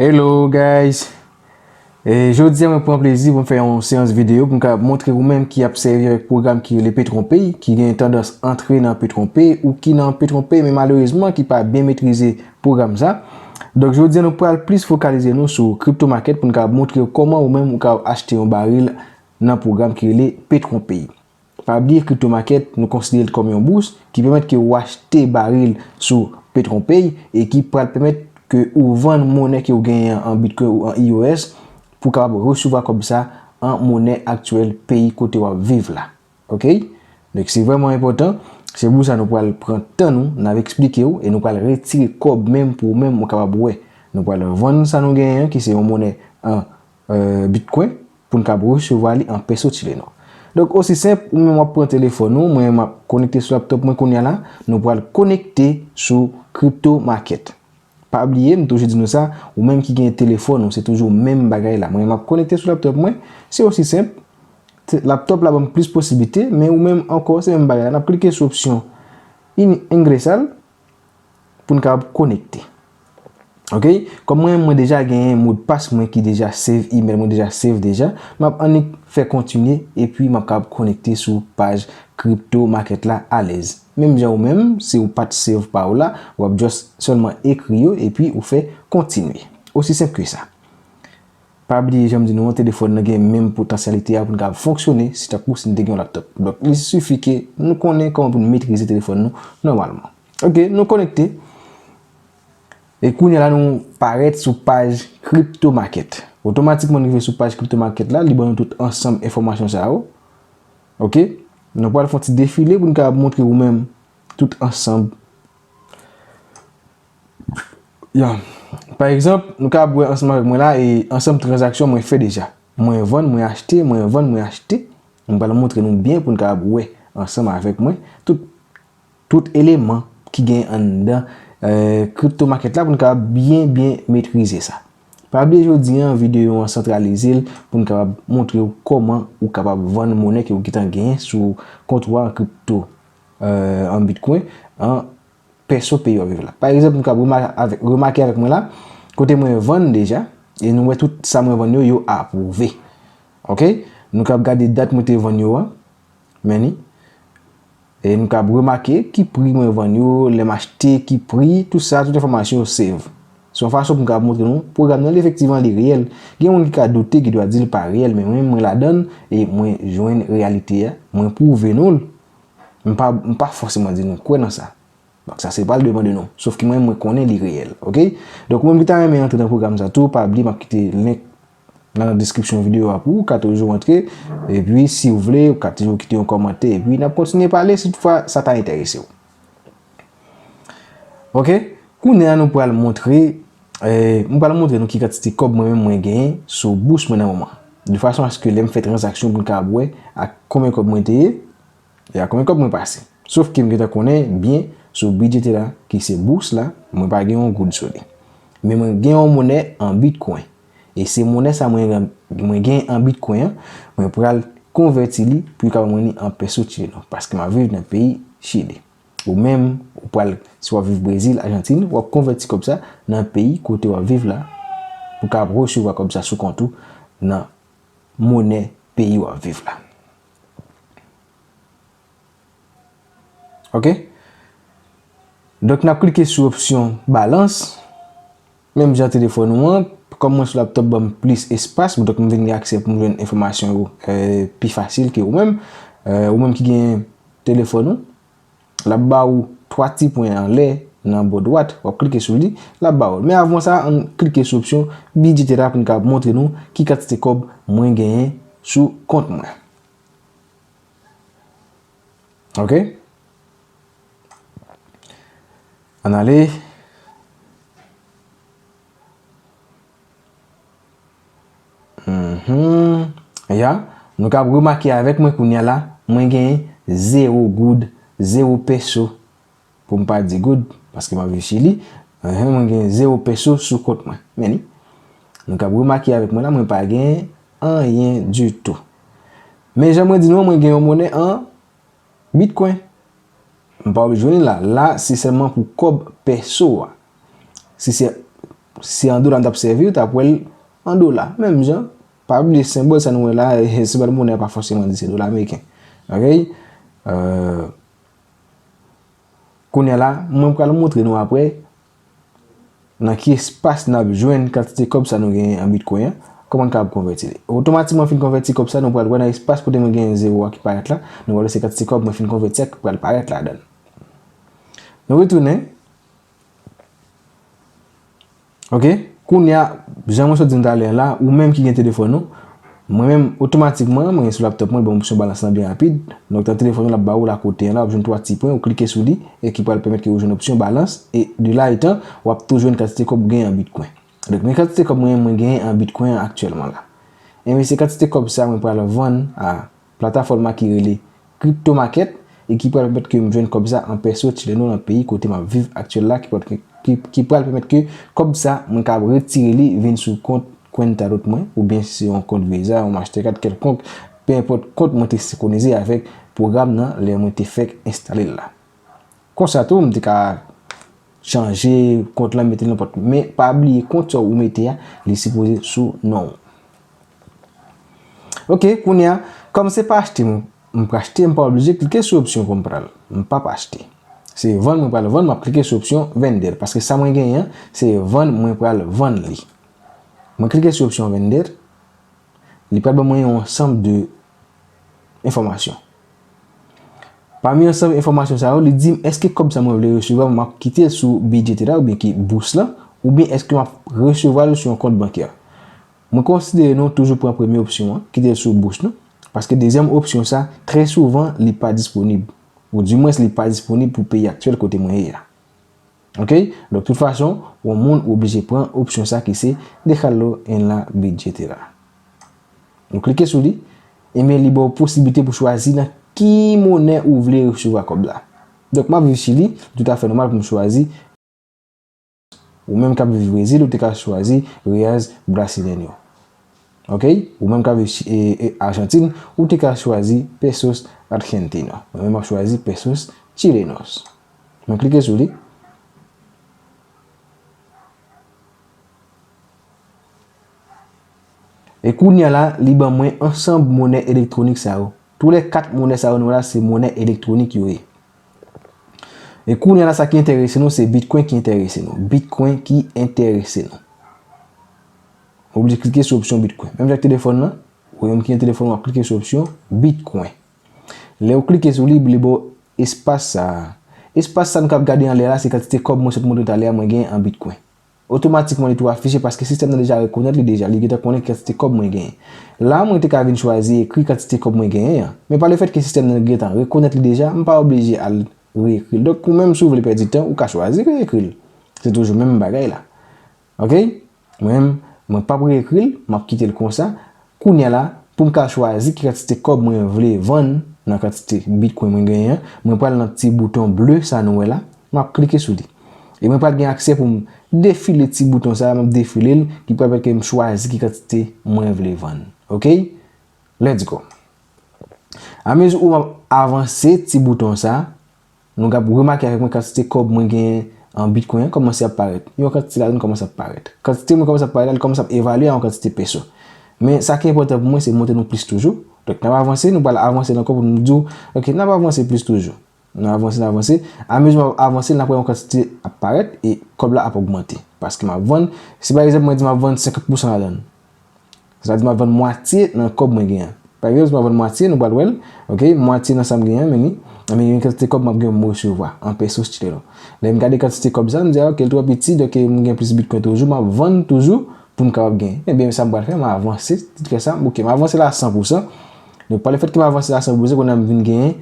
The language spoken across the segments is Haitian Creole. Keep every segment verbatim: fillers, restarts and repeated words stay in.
Hello guys! E jodi a mwen pran plezi pou m fè yon seyans videyo pou m ka montre ou menm ki ap sèvi avèk pwogram ki rele PetronPay, ki gen tandans antre nan PetronPay ou ki nan PetronPay men malerezman ki pa byen metrize pwogram sa. Donk jodi a nou pral plis fokalize nou sou crypto market pou n ka montre w kòman ou menm ou ka achte yon baril nan pwogram ki rele PetronPay. Pa bliye crypto market nou konsidere l kòm yon bous ki pèmèt ke ou achte baril sou PetronPay e ki pral pèmèt ke ou vann monnen ke ou genyen an Bitcoin ou an E O S pou w kapab resevwa kòb sa an monnen aktyèl peyi kote w ap viv la. Oke? Donk se vrèman enpòtan. Se pou sa nou pral pran tan nou, n ap eksplike w e nou pral retire kòb menm pou ou menm ou kapab wè. Nou pral vann sa nou genyen an ki se yon monnen an Bitcoin pou n kab resevwa li an peso chileno. Donk osi senp, ou menm w ap pran telefòn ou, mwen m ap konekte sou laptop mwen kounye a la, nou pral konekte sou crypto market. Pa bliye, m toujou di nou sa, ou menm ki gen telefòn ou, se toujou menm bagay la. Mwen m ap konekte sou laptop mwen, se osi senp. Laptop la ban m plis posiblite, men ou menm ankò, se menm bagay la. N ap klike sou opsyon ingresar pou n kab konekte. Oke? Kòm mwen, mwen deja genyen modpas mwen ki deja save, email mwen deja save deja, m ap annik fè kontinye epi m ap kab konekte sou paj crypto market la alèz. Menm jan ou menm, si ou pa t save pa ou la, w ap just sèlman ekri yo epi ou fè kontinye. Osi senp ke sa. Pa bliye jan m di nou an, telefòn nan gen menm potansyalite a pou n kab fonksyone si tankou si n te gen yon laptop. Donk li sifi ke nou konnen kòman pou n metrize telefòn nou nòmalman. Oke, nou konekte. E kounye a la nou parèt sou paj crypto market. Otomatikman nou rive sou paj crypto market la, li ban nou tout ansanm enfòmasyon sa yo. Oke? Nou pral fè yon ti defile pou n kab montre ou menm tout ansanm. Ya. Pa egzanp, nou kab wè ansanm avèk mwen la e ansanm tranzaksyon mwen fè deja. Mwen vann, mwen achte, mwen vann, mwen achte. Mwen pral montre nou byen pou n kab wè ansanm avèk mwen tout tout eleman ki gen anndan crypto market la pou n kapab byen byen metrize sa. Pa bliye jodi a videyo an santralize l pou n kapab montre w kòman ou kapab vann monnen ke ou gentan genyen sou kont ou a an crypto, an Bitcoin, an peso peyi w ap viv la. Pa egzanp, nou kapab remake avèk mwen la, kote mwen vann deja, e nou wè tout sa mwen vann yo, yo apwouve. Oke? Nou kapab gade dat mwen te vann yo a. Men ni. E nou kab remake ki pri mwen vann yo, lè m achte, ki pri, tout sa, tout enfòmasyon yo save. Se yon fason pou m kab montre nou pwogram nan li efektivman li reyèl. Gen moun ki ka doute, ki dwa di l pa reyèl, men mwen, mwen ladan l e mwen jwenn reyalite a, mwen pwouve nou l. M pa, m pa fòseman di nou kwè nan sa. Donk sa se pral depann de nou. Sof ki mwen, mwen konnen li reyèl, oke? Donk ou menm ki ta renmen antre nan pwogram sa tou, pa bliye m ap kite link nan deskripsyon videyo a pou ou ka toujou antre. Epi si w vle, ou ka toujou kite yon kòmantè. Epi n ap kontinye pale si toutfwa sa ta enterese w. Oke? Kounye a nou pral montre, eh, m pral montre nou ki kantite kòb mwen menm mwen genyen sou bous mwen nan moman. De fason aske lè m fè tranzaksyon pou n ka wè ak konbyen kòb mwen te ye, e a konbyen kòb mwen pase. Sof ke m gentan konnen byen sou BitGetter la, ki se bous la, mwen pa gen yon goud sou li. Men mwen gen yon monnen an Bitcoin. E se monnen sa mwen, mwen gen an Bitcoin an, mwen pral konvèti li pou yo ka ban mwen li an peso chileno, paske m ap viv nan peyi Chili. Ou menm, ou pral, si w ap viv Brezil, Ajantin, w ap konvèti kòb sa nan peyi kote w ap viv la, pou w ka resevwa kòb sa sou kont ou nan monnen peyi w ap viv la. Oke? Donk n ap klike sou opsyon balans. Menm jan telefòn ou an, kòm mwen sou laptop ban m plis espas, donk m vin gen aksè pou m jwenn enfòmasyon yo, eh, pi fasil ke ou menm. Eh, ou menm ki gen telefòn ou, l ap ba ou twa ti pwen anlè nan bò dwat, w ap klike sou li, l ap ba ou l. Men avan sa, ann klike sou opsyon BitGetter la pou n ka montre nou ki kantite kòb mwen genyen sou kont mwen. Oke? Ann ale. Mhm. Ya, nou kab remake avèk mwen kounye a la, mwen genyen zewo goud, zewo peso. Pou m pa di goud, paske m ap viv Chili, enhen, mwen gen zewo peso sou kont mwen. Men ni. Nou kab remake avèk mwen la, mwen pa gen anyen ditou. Men jan mwen di nou an, mwen gen yon monnen an Bitcoin. M pa oblije jwenn li la. La, se sèlman pou kòb peso a. Si se si an dola m t ap sèvi, w t ap wè l an dola. Menm jan, pa bliye senbòl sa nou wè la, e, senbòl monè a pa fòseman di se dola ameriken. Oke? Euh, kounye a la, mwen pral montre nou apre nan ki espas n ap jwenn kantite kòb sa nou genyen an Bitcoin an, kòman n kapab konvèti li. Otomatikman, fin konvèti kòb sa, nou pral wè nan espas kote mwen genyen zewo a ki parèt la, nou pral wè se kantite kòb mwen fin konvèti a ki pral parèt ladan l. Nou retounen. Oke, kounye a, jan mwen sot di n talè a la, ou menm ki gen telefòn ou, mwen menm, otomatikman, mwen gen sou laptop mwen, li ban m opsyon balans lan byen rapid. Donk, nan telefòn ou, l ap ba ou la kote an la, w ap jwenn twa ti pwen, ou klike sou li, e ki pral pèmèt ke ou jwenn opsyon balans, e de la etan, w ap tou jwenn kantite kòb ou genyen an Bitcoin. Donk, men kantite kòb mwen, mwen genyen an Bitcoin aktyèlman la. Enben, se kantite kòb sa mwen pral vann a platafòm la ki rele Crypto Market e ki pral pèmèt ke m jwenn kòb sa an peso chileno nan peyi kote m ap viv aktyèl la, ki pral, ki, ki pral pèmèt ke kòb sa mwen ka retire li vin sou kont Cointalot mwen, oubyen si se yon kont Visa, yon Mastercard kèlkonk, pe enpòt kont mwen te senkwonize avèk pwogram nan lè mwen te fèk enstale l la. Konsa tou, m te ka chanje kont lan, mete l nenpòt. Men pa bliye kont sa ou mete a, li sipoze sou non w. Oke, kounye a, kòm se pa achte m, m pa achte, m pa oblije klike sou opsyon pou m pral. M p ap achte. Se vann mwen pral vann, m ap klike sou opsyon vender. Paske sa mwen genyen an, se vann mwen pral vann li. Mwen klike sou opsyon vender. Li pral ban mwen yon ansanm de enfòmasyon. Pami ansanm enfòmasyon sa yo, li di m èske kòb sa mwen vle resevwa, m ap kite l sou Bit G T la oubyen ki bous lan, oubyen èske m ap resevwa l sou yon kont bankè. Mwen konsidere nou toujou pran premye opsyon an, kite l sou bous nou, paske dezyèm opsyon sa, trè souvan, li pa disponib. Ou dimwens, li pa disponib pou peyi aktyèl kote mwen ye a. Oke? Donk, tout fason, yon moun oblije pran opsyon sa ki se dejarlo en la billetera. Nou klike sou li, ebyen, li ba w posiblite pou chwazi nan ki monè ou vle resevwa kòb la. Donk, m ap viv Chili, li toutafè nòmal pou m chwazi. Ou menm k ap viv Brezil, ou te ka chwazi reais brasileno. Oke? Ou menm k ap viv Chi-, e, e, Ajantin, ou te ka chwazi pesos argentino. Mwen menm, m ap chwazi pesos chilenos. Mwen klike sou li. E kounye a la, li ban mwen ansanm monè elektwonik sa yo. Tou lè kat monè sa yo nou wè la, se monè elektwonik yo ye. E kounye a la, sa ki enterese nou, se Bitcoin ki enterese nou. Bitcoin ki enterese nou. Ou oblije klike sou opsyon Bitcoin. Menm jan ak telefòn nan, ou menm ki gen telefòn, w ap klike sou opsyon Bitcoin. Lè ou klike sou li, li ba w espas sa a. Espas sa nou k ap gade anlè la, se kantite kòb mwen sot montre talè a mwen genyen an Bitcoin. Otomatikman, li tou afiche paske sistèm nan deja rekonèt li deja, li gentan konnen kantite kòb mwen genyen. La, mwen te ka vin chwazi ekri kantite kòb mwen genyen an. Men pa lefètke sistèm nan gentan rekonèt li deja, m pa oblije al reekri l. Donk, ou menm, si w vle pèdi tan, ou ka chwazi reekri l. Se toujou menm bagay la. Oke? Mwen menm, mwen p ap reekri l, m ap kite l konsa. Kounye a la, pou m ka chwazi ki kantite kòb mwen vle vann nan kantite Bitcoin mwen genyen an, mwen pral nan ti bouton ble sa nou wè la, m ap klike sou li. E mwen pral gen aksè pou m defile ti bouton sa, m ap defile l, ki pral pèmèt ke m chwazi ki kantite mwen vle vann. Oke? Let's go. Amezi ou m ap avanse ti bouton sa, nou ap remake avèk mwen kantite kòb mwen genyen an Bitcoin an kòmanse ap parèt. Yon kantite ladan l kòmanse ap parèt. Kantite mwen kòmanse ap parèt la, li kòmanse ap evalye a yon kantite peso. Men sa ki enpòtan pou mwen, se montre nou plis toujou. Donk, n ap avanse, nou pral avanse ankò pou nou di w, oke, n ap avanse plis toujou. N ap avanse, n ap avanse. Amezi m ap avanse, n ap wè yon kantite ap parèt e kòb la ap ogmante. Paske m ap vann, si pa egzanp, mwen di m ap vann senkant pousan ladan l. Sa vle di m ap vann mwatye nan kòb mwen genyen an. Pa egzanp, si m ap vann mwatye, nou pral wè l. Oke, mwatye nan sa m genyen an, men li, men gen kantite kòb m ap gen pou m resevwa an pesos chileno. Lè m gade kantite kòb sa, m di, a, oke, l twò piti, donk, m gen plis Bitcoin toujou, m ap vann toujou pou m kapab genyen. Ebyen, sa m pral fè, m avanse, tout fè sa, oke, m avanse la a san pousan. Donk, pa lefètke m avanse la a san pousan, kounye a m vin genyen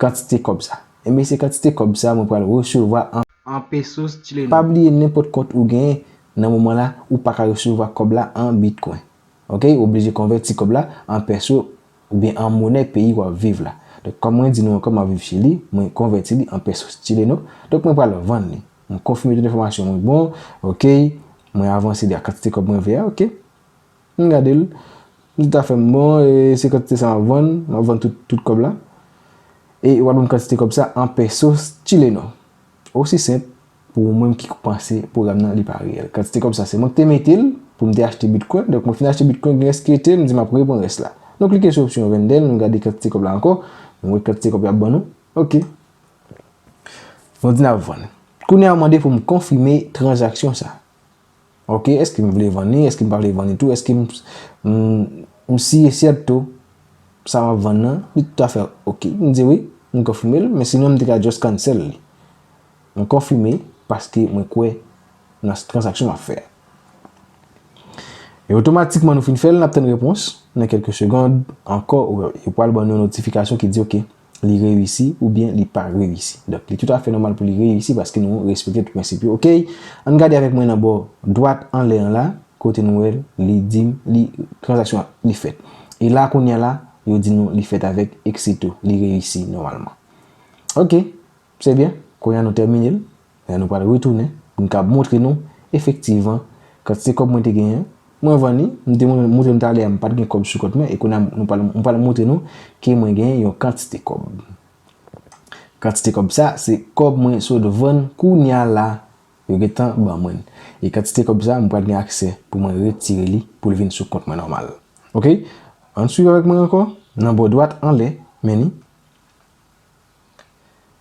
kantite kòb sa. Ebyen, se kantite kòb sa mwen pral resevwa an, an pesos chileno. Pa bliye nenpòt kont ou genyen nan moman la, ou pa ka resevwa kòb la an Bitcoin. Oke, ou oblije konvèti kòb la an peso oubyen an monè peyi w ap viv la. Donk, kòm mwen di nou ankò, m ap viv Chili, mwen konvèti li an pesos chileno. Donk, mwen pral vann li. Mwen konfime tout enfòmasyon mwen bon. Oke, mwen avanse li a kantite kòb mwen vle a, oke. M gade l. Li toutafè m bon, e se kantite sa m ap vann. M ap vann tout, tout kòb la. E w ap ban m kantite kòb sa an pesos chileno. Osi senp. pou ou menm ki panse pwogram nan li pa reyèl. Kantite kòb sa se mwen ki te mete l pou m te achte Bitcoin. Donk mwen fin achte Bitcoin, gen rès ki rete, m di m ap reprann rès la. Nou klike sou opsyon vender, nou gade kantite kòb la ankò, nou wè kantite kòb y ap ban nou. Ok. Nou di n ap vann. Kounye a yo mande pou m konfime tranzaksyon sa. Ok, èske m vle vann li, èske m pa vle vann li tou, èske m, m, m si e sèt tou sa m ap vann nan, li toutafè ok. M di wi, m konfime l, men sinon m te ka just cancel li. M konfime paske mwen kwè nan tranzaksyon m ap fè a. E otomatikman nou fin fè l, n ap tann repons nan kèlke segond ankò, ou yo pral ban nou yon notifikasyon ki di ok, li reyisi oubyen li pa reyisi. Donk li toutafè nòmal pou li reyisi paske nou respekte tout prensip yo. Ok, ann gade avèk mwen nan bò dwat anlè an la, kote nou wè l, li di m li tranzaksyon an li fèt. E la kounye a la, yo di nou li fèt avèk Exito, li reyisi nòmalman. Ok, se byen, kounye a nou tèmine l. Kounye a nou pral retounen pou n ka montre nou efektivman kantite kòb mwen te genyen. Mwen vann li, m te moun- montre nou talè a, m pa t gen kòb sou kont mwen, e kounye a nou pral, m pral montre nou ke mwen genyen yon kantite kòb. Kantite kòb sa, se kòb mwen sot vann kounye a la, yo gentan ban mwen. E kantite kòb sa, m pral gen aksè pou mwen retire li pou l vin sou kont mwen nòmal. Ok? Ann swiv avèk mwen ankò, nan bò dwat anlè, men li.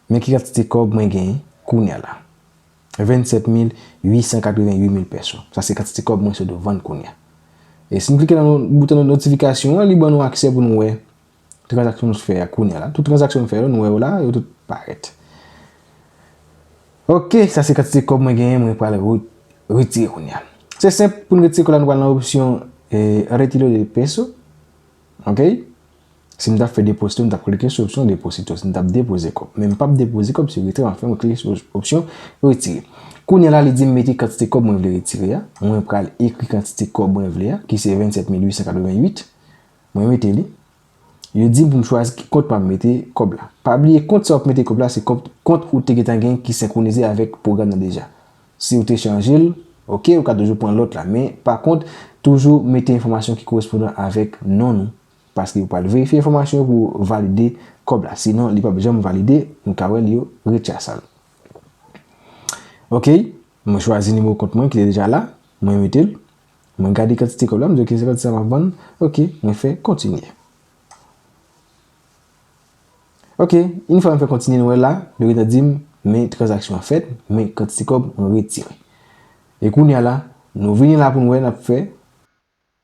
Men ki kantite kòb mwen genyen kounye a la. Vennsèt mil uit san katrevenn uit mil peso. Sa se kantite kòb mwen sot vann kounye a. E si n klike nan bouton notifikasyon an, li ban nou aksè pou nou wè tranzaksyon nou fè a kounye a la. Tout tranzaksyon nou fè yo, nou wè yo la, yo tout parèt. Ok, sa se kantite kòb mwen genyen, mwen pral re- retire kounye a. Se senp, pou n retire kòb la, nou pral nan opsyon eh, retiro de peso. Ok? Si m t ap fè deposito, m t ap klike sou opsyon deposito. Si m t ap depoze kòb. Men m p ap depoze kòb, se retire m ap fè, mwen klike sou opsyon retire. Kounye a la, li di m mete kantite kòb mwen vle retire a. Mwen pral ekri kantite kòb mwen vle a, ki se vennsèt mil uit san katrevenn uit. Mwen mete li. Yo di m pou m chwazi ki kont pou m mete kòb la. Pa bliye, kont sa w ap mete kòb la, se kont, kont ou te gentan gen ki senkwonize avèk pwogram nan deja. Si w te chanje l, ok, ou ka toujou pran lòt la. Men, pa kont, toujou mete enfòmasyon ki korespondan avèk non nou. Paske yo pral verifye enfòmasyon yo pou valide kòb la. Sinon, li p ap janm valide, nou ka wè li yo retire sa l. Ok, mwen chwazi nimewo kont mwen ki te deja la, mwen mete l. Mwen gade kantite kòb la, m di ok, se kantite sa m ap vann. Ok, mwen fè kontinye. Ok, yon fwa m fè kontinye, nou wè la, yo gentan di m, men tranzaksyon an fèt, men kantite kòb mwen retire. E kounye a la, nou vini la pou n wè n ap fè.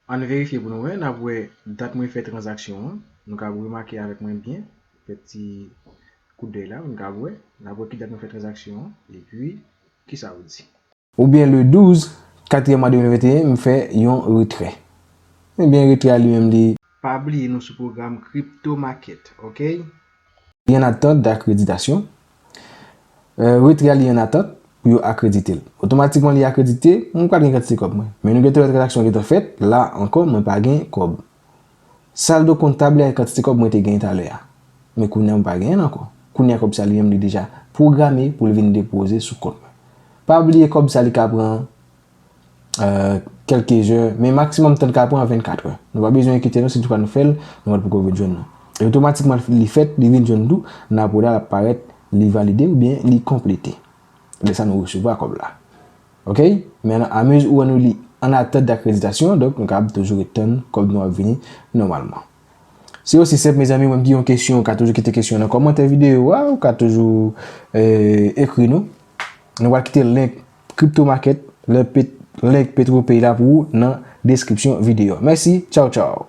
Ann verifye pou nou wè, n ap wè dat mwen fè tranzaksyon an. Nou ka remake avèk mwen byen, fè ti kout dèy la, nou ka wè. N ap wè ki dat mwen fè tranzaksyon an, epi, kisa yo di. Oubyen le douz katriyèm mwa de mil venteyen, m fè yon retrè. Ebyen, retrè a li menm li. Pa bliye nou sou pwogram Crypto Market, ok? Li an atant de akreditasyon. Eh, retrè a li an atant pou yo akredite l. Otomatikman li akredite, mwen pral gen kantite kòb mwen. Men nou gentan wè tranzaksyon gentan fèt, la ankò mwen pa gen kòb. Saldo kontab li a kantite kòb mwen te genyen talè a. Men kounye a mwen pa genyen l ankò. Kounye a kòb sa li menm li deja pwograme pou l vin depoze sou kont mwen. Pa bliye kòb sa li ka pran eh, kèlke zè, men maksimòm tan l ka pran vennkat è. Nou pa bezwen enkyete nou, si toutfwa nou fè l, nou mèt poko vin jwenn nou. E otomatikman li fèt, li vin jwenn tou, nan pòtay la l ap parèt, li valide oubyen li konplete. Lè sa nou resevwa kòb la. Ok? Men a mezi ou wè nou li an atant de akreditasyon, donk nou kapab toujou ret tann kòb nou ap vini nòmalman. Se osi senp, mezanmi, ou menm ki gen yon kesyon, ou ka toujou kite kesyon nan kòmantè videyo a, ou ka toujou eh, ekri nou. Nou pral kite link Crypto Market, link Pet- link PetroPay la pou ou nan deskripsyon videyo a. Mèsi, tchaw tchaw.